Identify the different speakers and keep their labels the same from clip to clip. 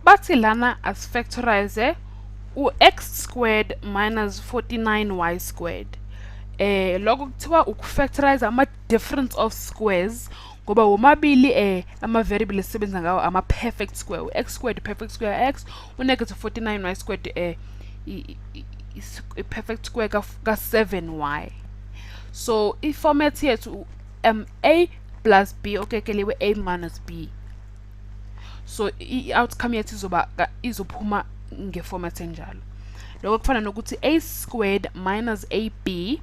Speaker 1: Bathi lana asifactorize u-x squared minus 49y squared. Lokho kuthiwa ukufactorize ama-difference of squares, ngoba womabili ama-variable esisebenza ngawo ama-perfect square. U-x squared perfect square x, u-negative 49y squared i-perfect square ka-7y. So i-format yethu a plus b okekeliwe a minus b. So i-outcome yethu izoba izophuma ngeformat enjalo. Lokho kufana nokuthi a squared minus ab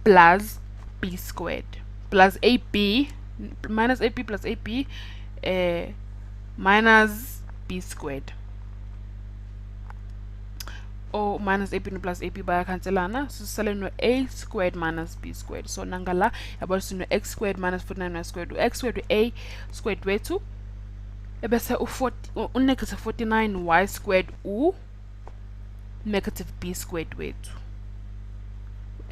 Speaker 1: plus b squared plus ab minus ab plus ab minus b squared, o minus ab no plus ab bayakhanselana, so sisale no a squared minus b squared. So nangala yabo sino x squared minus 49 y squared, u-x squared u-a squared wethu, ebese u-negative 49 y squared u negative b squared wethu.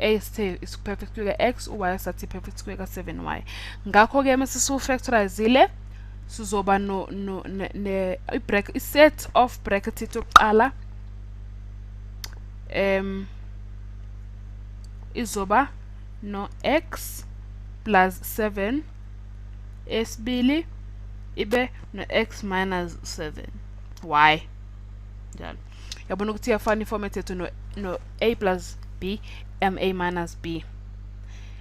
Speaker 1: A sithe is perfect square ka-x, u-y sathi perfect square ka-7y. Ngakho-ke mase siwufactorizile, sizoba no no ne, ne i-set of brackets yethu yokuqala izoba no x plus 7, esibili ibe no x minus 7 y, njalo. Yabona ukuthi iyafana iformat yethu no a plus b m a minus b,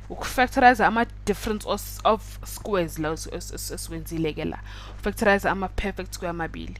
Speaker 1: ukufactorize ama-difference of squares la esiwenzile ke la, factorize ama-perfect square amabili.